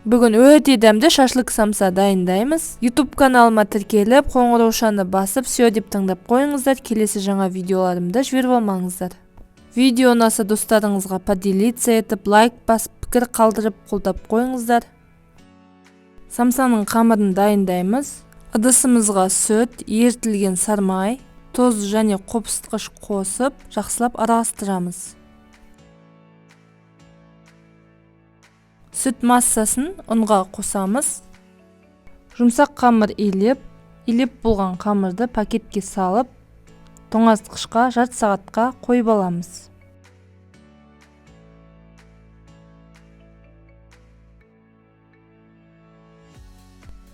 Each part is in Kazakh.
Бүгін өте дәмді шашлык самса дайындаймыз. YouTube каналыма тіркеліп, қоңыраушаны басып, все деп таңдап қойыңыздар. Келесі жаңа видеоларымды жіберіп алмаңыздар. Видео ұнаса достарыңызға поделиться етіп, лайк басып, пікір қалдырып, қолдап қойыңыздар. Самсаның қамырын дайындаймыз. Ыдысымызға сүт, ерітілген сармай, тұз және қопсытқыш қосып, жақсылап араластырамыз. Сүт массасын ұнға қосамыз. Жұмсақ қамыр илеп, илеп болған қамырды пакетке салып, тоңазытқышқа жарты сағатқа қойып аламыз.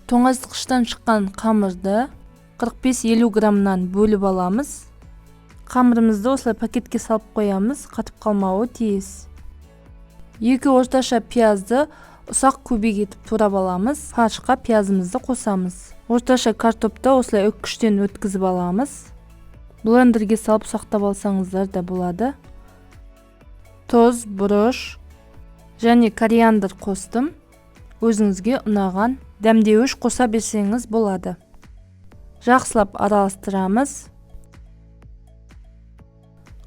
Тоңазытқыштан шыққан қамырды 45-50 граммнан бөліп аламыз. Қамырымызды осылай пакетке салып қоямыз, қатып қалмауы тиіс. 2 орташа пиязды ұсақ кубик етіп турап аламыз. Фаршқа пиязымызды қосамыз. Орташа картопты осылай үккіштен өткізіп аламыз. Блендерге салып ұсақтап алсаңыздар да болады. Тұз, бұрыш және кориандр қостым. Өзіңізге ұнаған дәмдеуіш қоса берсеңіз болады. Жақсылап араластырамыз.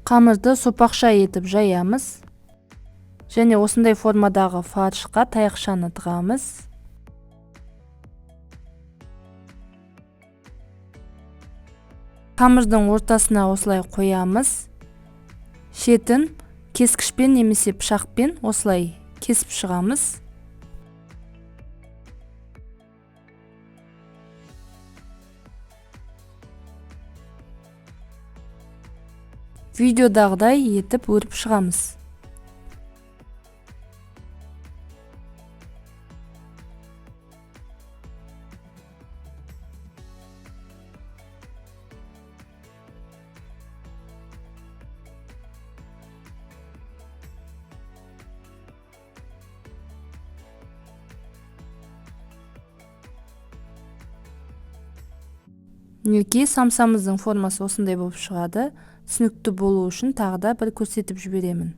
Қамырды сопақша етіп жаямыз. Және осындай формадағы фаршқа таяқшаны тығамыз. Қамырдың ортасына осылай қоямыз. Шетін кескішпен немесе пышақпен осылай кесіп шығамыз. Видеодағыдай етіп өріп шығамыз. Мінекей, самсамыздың формасы осындай болып шығады. Түсінікті болу үшін тағы да бір көрсетіп жіберемін.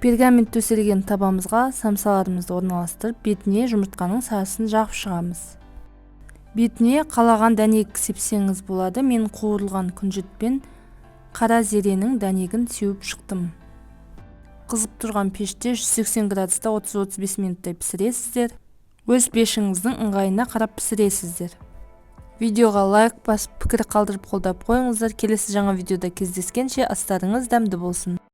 Пергамент төселген табамызға самсаларымызды орналастырып, бетіне жұмыртқаның сарысын жағып шығамыз. Бетіне қалаған дәнек сепсеңіз болады. Мен қуырылған күнжітпен қара зеренің дәнегін сеуіп шықтым. Қызып тұрған пеште 180 градуста 30-35 минуттай пісіресіздер. Өз пешіңіздің ыңғайына қарап пісіресіздер. Видеоға лайк басып, пікір қалдырып қолдап қойыңыздар. Келесі жаңа видеода кездескенше астарыңыз дәмді болсын.